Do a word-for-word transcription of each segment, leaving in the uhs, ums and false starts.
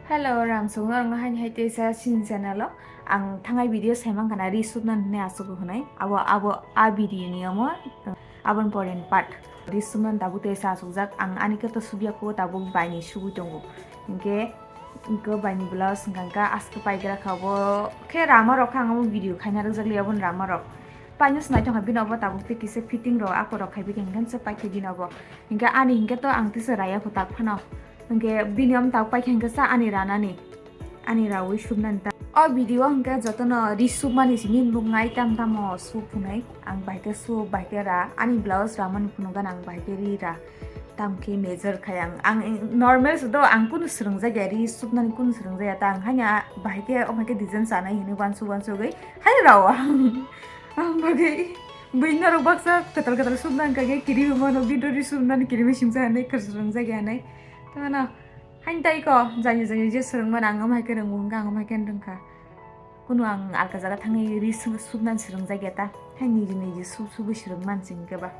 Hello, rang sung norok no haini hai teisa chini channel o. Ang thangai video sai mankha na ri supna hinwi aswk hwnwi. Abo, abo a video ni omo, aboni pore ni part. Ri supna tabuk teisa aswkjak. Ang ani khe to subya kho tabuk bai ni sugwi tongo. Hinkhe, hinkhe bai ni blouse hwnkha kha aswk paigra kha bo khe rama rok kha ang omo video khaina rwjak li aboni rama rok. Paino se naithok kha bini obo tabuk tei kisa fitting rok ako rok khai bini hinkhe se paikhe bini obo. Hinkhe ani hinkhe to ang tisa raya kho tak phano. Hinkhe bini omo tabuk paikhe hinkhe sa ani ranani. Ani rawi supnani ta. O video hinkhe jotono ri supmani simi nuknai tam tamo sup hwnwi. Ang bahai khe sup, bahai khe ra. Ani blouse ramani phunukgana ang bahai khe ri ra. Tamo khe major khai ang. Ang normal se do ang kunu swrwngjak ya ri supnani kunu swrwngjak ya ta. Ang haino bahai khe omo hai khe design chanai hwnwi uansuk uansugwi hai rao ang. Ang bagwi bini norok baksa kwtal kwtal supna wngkha khe kiriwi mano bini ri supnani kiriwi singsa hinwi kwswrwngjak ya hinwi. Tamo no. Haini tai ko, jani jani je swrwngmani ang omo hai khe rwngo hwnkhe ang omo hai khe rwngkha. Kunu ang alka jaga thangwi ri sw-, supnani swrwngjak ya ta. Haini niji niji sub subwi swrwngmani se hinkhe ba.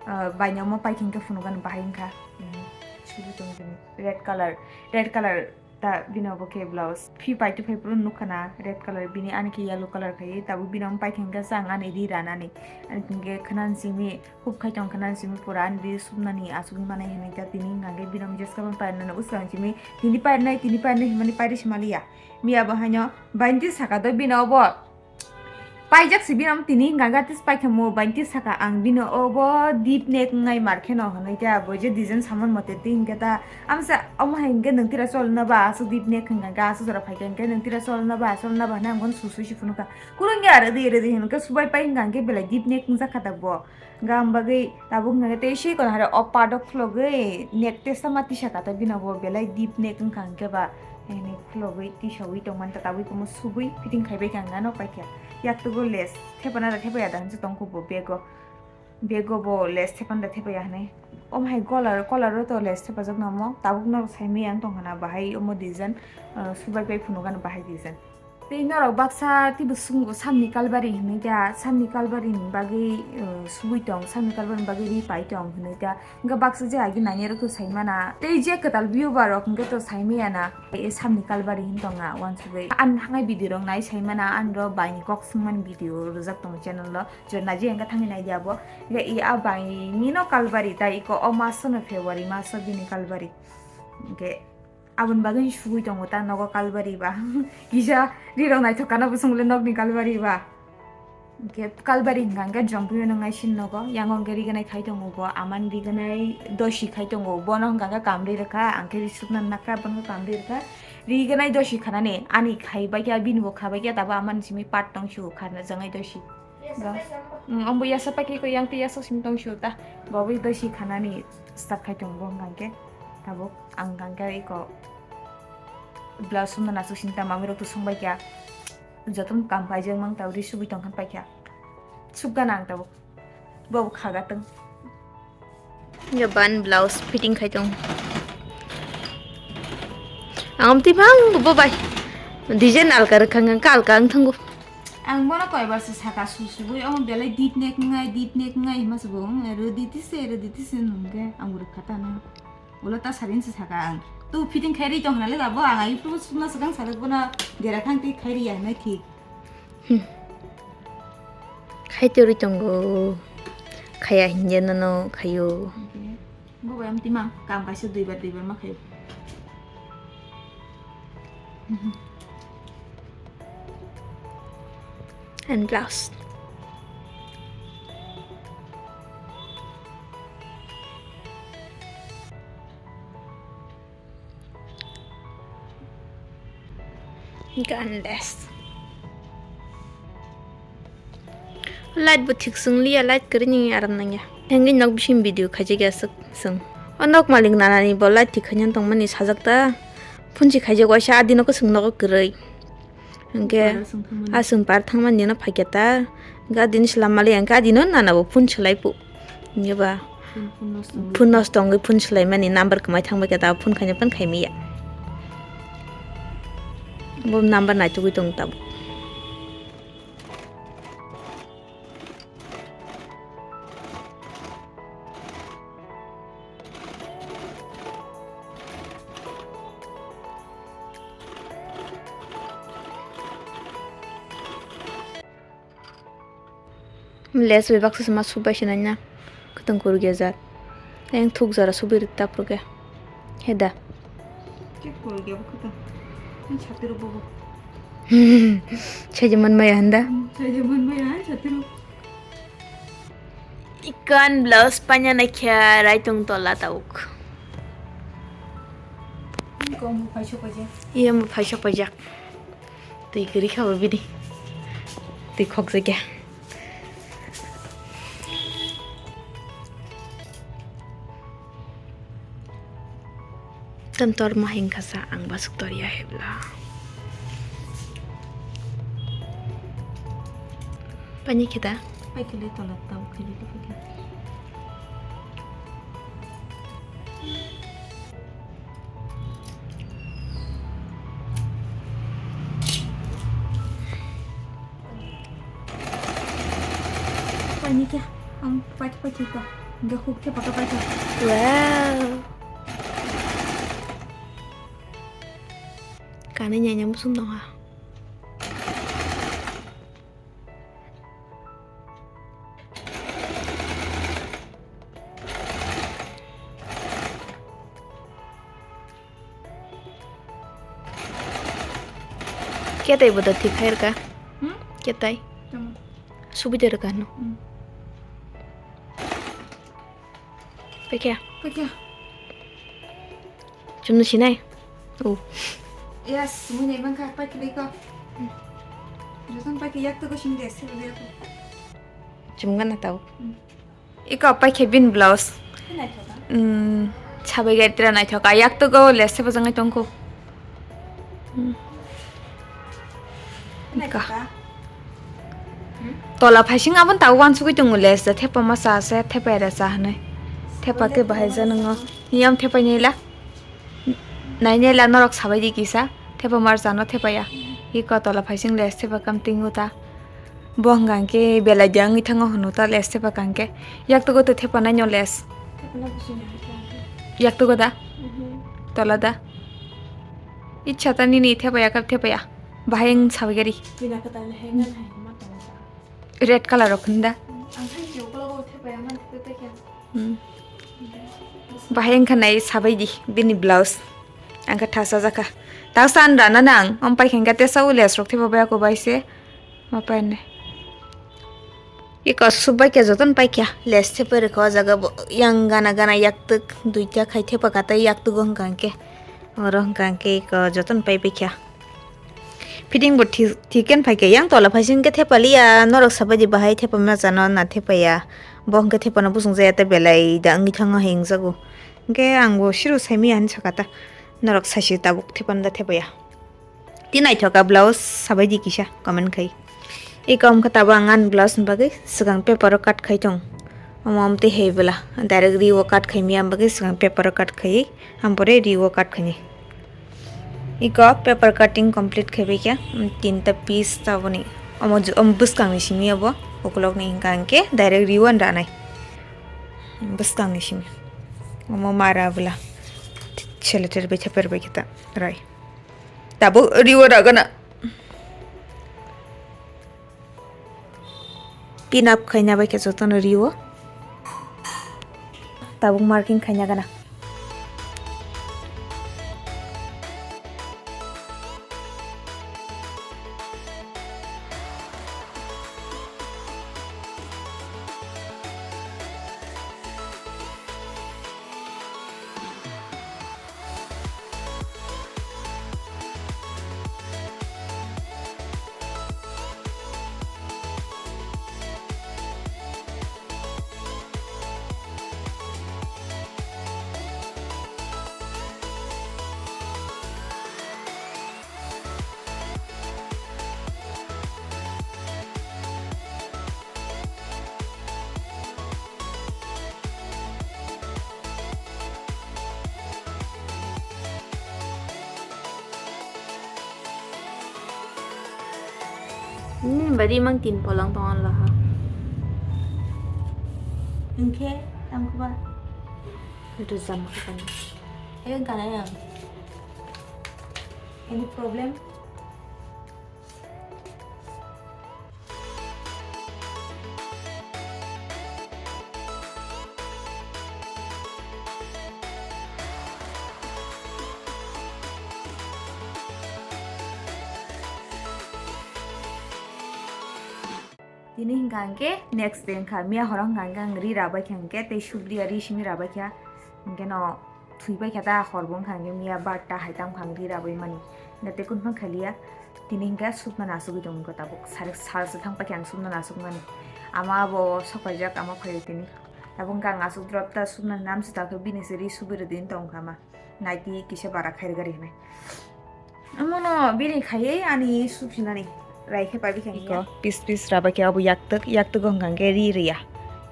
Ah, baini omo paikhe hinkhe phunukgani bahai wngkha. Hmm, subwi tong bini. Red colour, red colour ta bini obo khe blouse. Phi pai twi phai phuru nukha na red colour bini ani khe yellow colour khai tabuk bini omo paikhe hinkhe sa ang ani ri ranani. Ani hinkhe khwnani simi Hub khai tong khna simi pura ani ri supnani asugwi manai hinwi ta tini hwnkha khe bini omo jeska pai nani bwskang simi tini pai nai tini pai nai hinmani pairi sima liya. Miya bo haino bainti saka do bini obo. Paijak si bini omo tini hwnkha khe tis paikha mo bainti saka ang bini obo deep neck wngnai mar kheno hinwi ta bo je design samani mote twi hwnkhe ta amsa omo hai hwnkhe nwng tira cholna ba aswk deep neck hwnkha khe aswk jora phaikha hwnkhe nwng tira cholna ba cholna ba hinwi ang bono susui si phunukha. Kurungya rwdi rwdi hwnkhe subai pai hwnkha hwnkhe belai deep neck wngjak kha ta bo. Gam bagwi tabuk nangkhe tei sei kono hai o part o khulogwi neck tesa ma tisa kata bini bo belai deep neck wngkha hwnkhe ba, eh, neck khulogwi tisawi tongmani ta tabuk omo subwi fitting khaibai kha ang ano paikha. Yaktugo lace thepana da thepaya da hinwi tongkho bo bag o, bag o bo lace thepana da thepaya hinwi. Omo hai color, color o to lace thepajak no omo tabuk norok saimaya wng tongkha na bahai omo design, eh, subai pai phunukgano bahai design. Tei norok baksa teibo swnggo samni kalbari hinwi kha, samni kalbari ni bagwi, uh, subui tong, samni kalbari ni bagwi ri pai tong hinwi kha. Hwnkhe baksa je agi nani rok to sai mana. Tei je kwtal viewer rok hwnkhe to sai maya na. E samni kalbari hin tong na uansugwi. Ani thangnai video rok nai sai mana, ani rok bai ni kok swngmani video rwjak tongo channel o. Je naji hwnkhe thangwi nai di abo. Hwnkhe i a bai ni no kalbari ta iko o mas no February mas o bini kalbari. Hwnkhe Aboni bagwi sugwi tongo ta nogo kalbari ba. Kisa rirok naithok kana bwswng le nokni kalbari ba. Hwnkhe kalbari hwnkha hwnkhe jompuio nwngnai sin nogo. Yango hwnkhe riganai khai tongo bo. Amani riganai dosi khai tongo. Bono hwnkha hwnkhe kamri rwkha. Ang khe ri supna nakha bono kamri rwkha. Riganai dosi khanani ani khai baikha bini bo kha baikha tabo amani simi part tong sio khana jangai dosi. Ga. Mm, ombo yasa paikhe ko yang tei yasa simi tong sio ta. Bo bai dosi khanani start khai tongo bo hwnkha hwnkhe. Tabuk ang hwnkha hwnkhe iko blouse songna naisuk sini ta mami rok to songbai kha. Jotono kam kaijak mang ta ri subui tong khan paikha. Sukgana ang tabuk. Bo bo khaga tong. Ya ban blouse fitting khai tong. Ang twi bang bo bai. Design alka rwkha hwnkha alka wng thango. Ang bono koibar se saka su subui omo belai deep neck wngnai deep neck wngnai hima se bo wng rwdi tise rwdi tise nungkhe ang bo rwkha ta nang. Ulo ta sarin se saka ang. Tu fitting khai ri tong hwnle da bo ang ai phuru sukna swkang saka bono dera khang tei khai ri ya hinai thik. Hmm. Khai torwi tongo. Khaya hinjeno no khayo. Okay. Bo bai amtwi mang kam kaisa duibar duibar ma khayo. And blouse. Gandes. Light bo thik swng liya, light kwrwi ni aram nangya. Hengwi nok bising video khaijak ya swk swng. O nok malik nanani bo light thik khaina tongmani sajak ta. Phone si khaijak waisa adino kwswng nogo kwrwi. Hwnkhe aswng par thangmani no phaikya ta. Hwnkhe adini swlam mali hwnkhe adino nana bo phone swlai pu. Hwnkhe ba phone nosto wngwi phone swlaimani number kwmai thangbai khe ta phone khaina phone khaimaya. Bo number naitugwi tong tabuk. Lays bai baksa sama subai sinai na. Kwtwng kurugya jat. Yang thuk jora subai rwk ta phuru khe. Heda. Khe kurugya bo kwtwng. Ang satiro bobo. Chaija manmaya handa. Hmm, chaija manmaya, ang satiro. Ikan blouse panya naikha raitung tola tauk. Ikan bo phaisok paijak. Iya mo phaisok paijak. Twi kwrwi kha bo bini. Twi khokjakya. Tam tor ma hingkha sa ang basuk tor ya hebla. Pani kita? Pai kile tola tau kile kile. Paini khe ang paithak paithak kha. Hingke huk khe paka paithak. Wow. Kanwi nanya muchung tongha. Ketai bo da thik khair ka? Hmm? Ketai? Tamo. Subida rwka no? Hmm. Paikha? Paikha. Chumno sinai? Oh. Yes, mui nai mankha, paikha dei ko. Joton paikha yak to ko sing de, sebe de ko. Chumgana tau. Hmm. Iko paikhe bin blouse. Hmm, sabai gai tira naithoka. Yaktogo lace se bwjangwi tongkho. Hmm. Ika. Tola phaising abon tau wansugwi tongo lace da thepa masa se thepa era sa hwnwi. Thepa khe bahai ja nwngo. Niyam thepai nila. Nainela norok sabai di kisa. Thepa mar jano thepa ya. Iko tola phaising lace thepa kam tingo ta. Bo hwnka hwnkhe belai de wngwi thango hwnwi ta lace thepa ka hwnkhe. Yaktogo to thepa nai no lace. Thepana bo sini hai khe. Yaktogo da? Mhm. Tola da? Ichha ta nini thepa ya kap thepa ya. Bahai wng sabai gari. Bina kwtal hai ngan hai ma tong ta. Red colour rok hwn da? Ang hai khe ukologo thepa ya man thepa khe. Hmm. Bahai wngkha nai sabai di bini blouse. Ang khe thasa jakha. Tasa an rana nang. Om pai khe hwnkhe tesa o lace rok thepa bai ako bai se. Ma pai ne. Iko subai khe joton pai khe. Lace thepa rwkha o jaga bo. Yang gana gana yaktwk duita khai thepa kha tei yaktwk o hwnka hwnkhe. Oro hwnka hwnkhe iko joton pai pai khe. Fitting bo thi-, thik khe phai khe yang tola phaising khe thepa liya, norok sabai di bahai thepa ma chano na thepa ya. Bo hwnkhe thepa no busung jaya tei belai da wngwi thango hai wngjago. Hwnkhe ang bo siro sai maya hinwi sakha ta. Norok saisi tabuk thepa no da thepa ya. Tei naithoka blouse sabai di kisa comment khai. Iko wngkha tabuk ang ani blouse ni bagwi swkang paper o cut khai tong. Omo amtwi hai bwla direct ri o cut khai maya bagwi swkang paper o cut khai. Ampore ri o cut khainai. Iko paper cutting complete khaibai khe, um, tinta piece taboni. Omo ju-, omo bwskangni simi obo, ukulokni hwnka hwnkhe direct ri o ranai. Bwskangni simi. Omo mara bwla. Seleter bai theper bai khe ta rai. Tabuk ri o ragana. Pin up khaina bai khe jotono rio. Tabuk marking khaina gana. Nini bari mang tin polang tongan laha. Hingke tangkuba. Itu jam kapan? Ayo gana yang. Any problem? Tini hwnkha hwnkhe next day wngkha, miya horo hwnkha hwnkhe ang ri rabai kha hwnkhe tei subriya ri simi rabai kha, hwnkhe no thwi bai kha ta hor bo wngkha hwnkhe miya bar ta hai ta wngkha ang ri rabai mani. Na tei kun phang khaliya, tini hwnkhe supna nasugwi tongo tabuk sari sal se thang pai kha ang supna nasuk mani. Ama bo sok paijak ama phaio tini. Tabuk wngkha ang asuk drop ta supna nam se ta khe bini se ri subui rwdi wng tong kha ma. Naiti kisa bara khairgari hinwi. Omono bini khaiwi ani supsinani rai khe pabi kha. Iko pis pis rabai khe abo yaktwk, yaktwk wngkha hwnkhe ri rwya.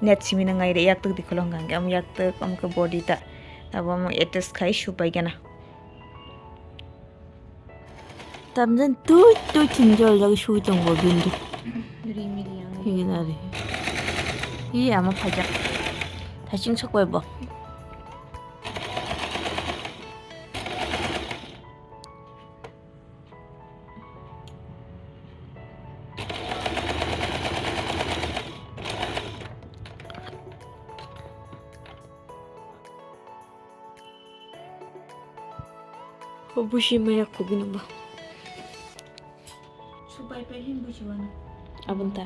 Net simi nang nai re yaktwk dikholo wngkha hwnkhe omo yaktwk, omo khe body ta. Abo omo attach khai supai gana. Tamjani twi twi thwng jol jagwi sui tongo bini. Ri mili ang. Higina ri. Hi ama phaijak. Thaising sok bai bo. Ho busi maya kubini ba. Supai pai hin busi wano. Abunta.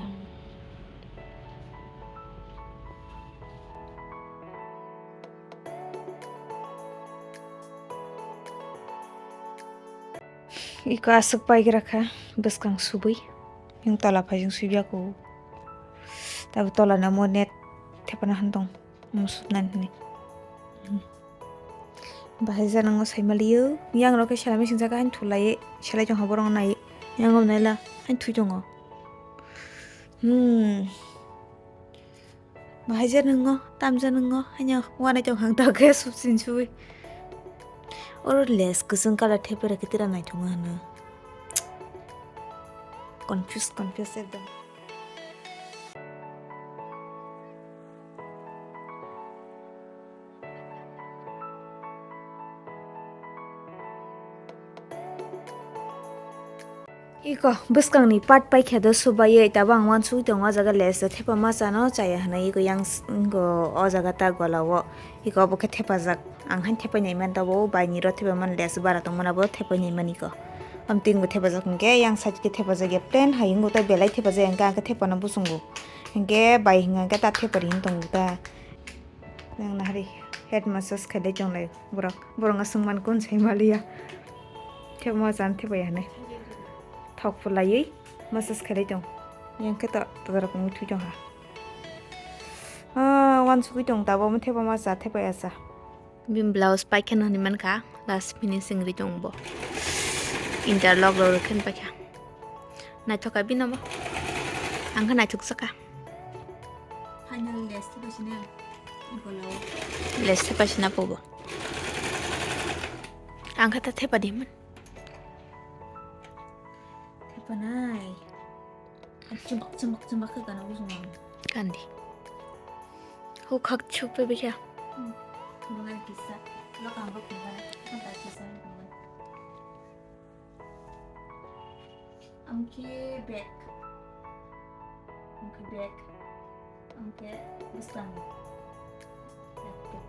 Iko aswk paigra kha bwskang subui. Yang tola phaijing suiya ko. Tabu tola namo net thepana hantong. Musuk nan hini. Bahai jana ngo sai maliyo. Yang rok khe selai machine jaga hain thulai. Selai tong haborong nai. Yang ngo naila hain thui tongo. Hmm. Bahai jana ngo, tam jana ngo, hanya wanai tong hang tau khe subsin sui. Oro les kwchwng colour thepera khe tira naithok hano. Confuse, confuse ekdom. Iko bwskangni part paikha do subaiwi, tabuk ang uansugwi tongo o jaga les do thepa ma chano chaya hwnwi, iko yang s-, iko o jaga ta gola o, iko obo khe thepajak. Ang haino thepai nai man tabuk, baini rw thepa man les bara tongmani abo thepai nai man iko. Amtwingo thepajak hwnkhe yang side khe thepajak ya plain, hayungo ta belai thepajak ya hwnkhe ang khe thepano buchungo. Hwnkhe bai hwnkha hwnkhe ta thepari hwn tongo ta. Nang nahari head massage khailai tonglai borok. Borok no swngman kun sai maliya. Thepma chan thepai hwnwi. Thok pulaiwi massage khailai tong. Yang khe to todorok wngwi thwi tong ha. Ah, uansugwi tong tabuk omo thepma cha thepai ya cha. Bini blouse paikha no hinwi mankha last finishing ri tong bo. Interlock rok rwkhe paikha. Naithok kha bini bo. Ang khe naithok chakha. Final lace thepa sina golao. Lace thepa sina pobo. Ang khe ta thepa di man. Thepa nai. Chumbak chumbak chumbak khe gana bosong ang. Kandi. Ho khak chup pe bikha. Bunga kisa. Lo kang bo bunga. Kanta kisa bunga. Ang khe bag. Ang khe bag. Ang khe bwskango. Yaktuk.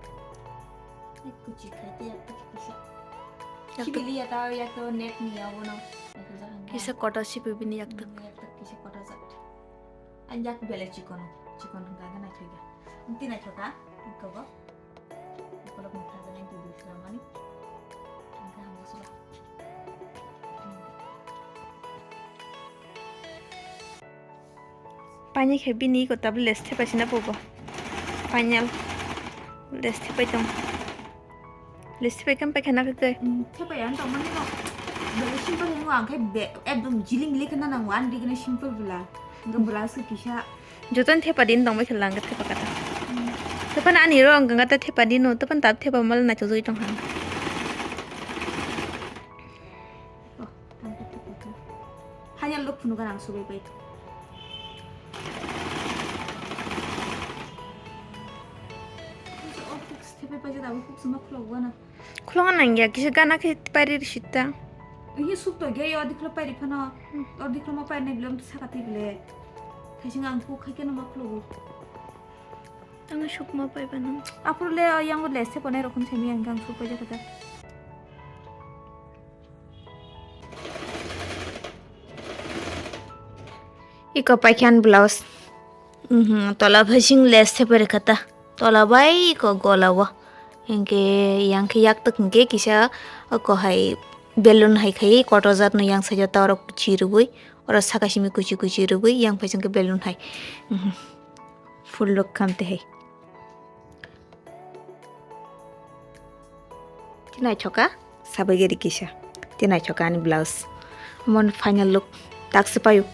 Ek kuchi khai tei yaktuk kisa. Yaktuk. Kibili ya ta yakto net ni ya wono. Kisa kotor sipi bini yaktuk. Hmm, yaktuk kisa kotor jak. Ang yak bele chikon. Chikon hwnkha khe naithok ya. Ang twi naithok kha. Ang kobo. Ukolog mutha jani duduk slamani. Ang khe hambo sula. Paini khe bini iko tabuk les thepai sina pobo. Final. Les thepai tong. Les thepai khe paikha na khe. Hmm, thepai ang tongmani no. Bele simple hingo ang khe be-, ekdom jiling jiling khe na nango, ani digini simple bwla. Hwnkhe bwla se kisa. Jotono thepa din tongbai khe lang khe thepa kata. Hmm. Thepa na ani ro ang khe thepa din no, thepa tab thepa mal na chojoi tong ha. Oh, tangka tangka. Hanya luk phunu ganang subai pai. Oh, kuk sepe pai jada, kuk sema khulok gana. Khulok nang ya, kisa gana khe pari sita. Ini sup to ge, odi khulok pari phano. Hmm. Odi khulok ma pari ne bilem saka ti bile. Thaising ang kuk khai keno ma khulok. Ang sukma pai ba nang. Apor le, yang le se kone rokom semi ang kang suk pai jaka ta. Iko paikhan blouse. Mhm, tola bai sing les thepai rwkha ta. Tola bai ko gola o. Hinkhe yang khe yak tok hinkhe kisa oko hai balloon hai khai kotor jat no yang side o ta oro kuchi rwui, oro saka simi kuchi kuchi rwui yang phai sing khe balloon hai. Mhm. Full look khamte hai. Tei naithoka sabai gari kisa. Tei naithoka ani blouse. Mon final look. Tak se payo.